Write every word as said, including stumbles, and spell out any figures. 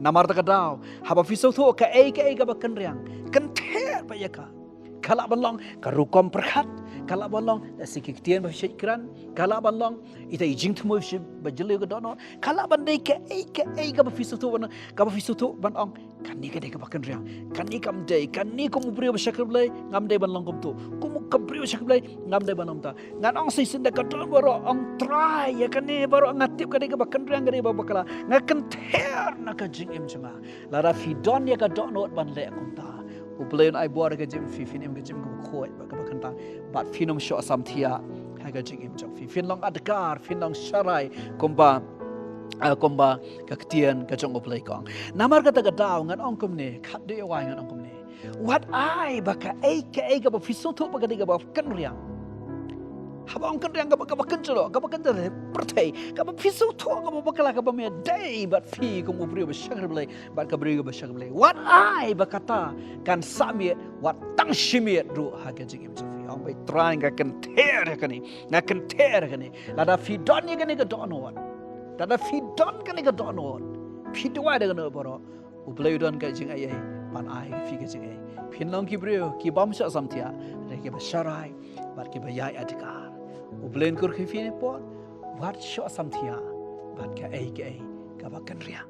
Namar kata ka daw, haba phi sngewthuh kaei kaei kaba kynriang, kynther bha ïa ka. Ka lah ban long ka rukom pyrkhat, ka lah ban long da shi ki ktien ba phi shait kren, ka lah ban long ita i jingthmu ba jylliew ka dohnud, ka lah ban dei kaei kaei kaba phi sngewthuh ban, kaba phi sngewthuh ban ong, kane ka dei kaba kynriang, kane kam dei, kane kum u briew ba shakri Blei ngam dei ban long kumto, kum u ka briew ba shakri Blei ngam dei ban long kumta. Ngan ong shisien da ka don baroh, ong Trai, ïa kane baroh nga tip ka dei kaba kynriang, ka dei kaba bakla, nga kynther na ka jingim jong nga. Lada phi don ïa ka dohnud ban leh kumta, U Blei un ai bor ha ka jingim phi, phin im ka jingim kaba khuid bad kaba kyntang, bad phin ym shoh samthiah ha ka jingim jong phi. Phin long adkar, phin long sharai, kumba, ah, kumba ka ktien ka jong U Blei ka ong. Namar kata ka daw ngan ong kumne, khatduh wai ngan ong kumne. Wat ai ba kaei kaei kaba phi sngewthuh ba ka dei kaba kynriang. Haba ong kynriang, kaba, kaba kynjulor, kaba kynjulor pyrthei, kaba phi sngewthuh kaba bakla, kaba ym dei bad phi kum u briew ba shakri Blei bad ka briew ba shakri Blei. Wat ai ba kata kan sah miet, wat tang shi miet ruh ha ka jingim jong phi. Ong ba Trai, nga kynther ïa kane, nga kynther ïa kane. Lada phi don ïa kane ka dohnud, lada phi don kane ka dohnud, phi duwai da ka dohnud baroh, U Blei u don ka jingaiei ban ai phi ka jingaiei. Phin long ki briew ki bym shoh samthiah, hynrei kiba sharai bad kiba ïai adkar. U Blei un kyrkhu ïa phi ne por, wat shoh samthiah bad kaei kaei kaba kynriang.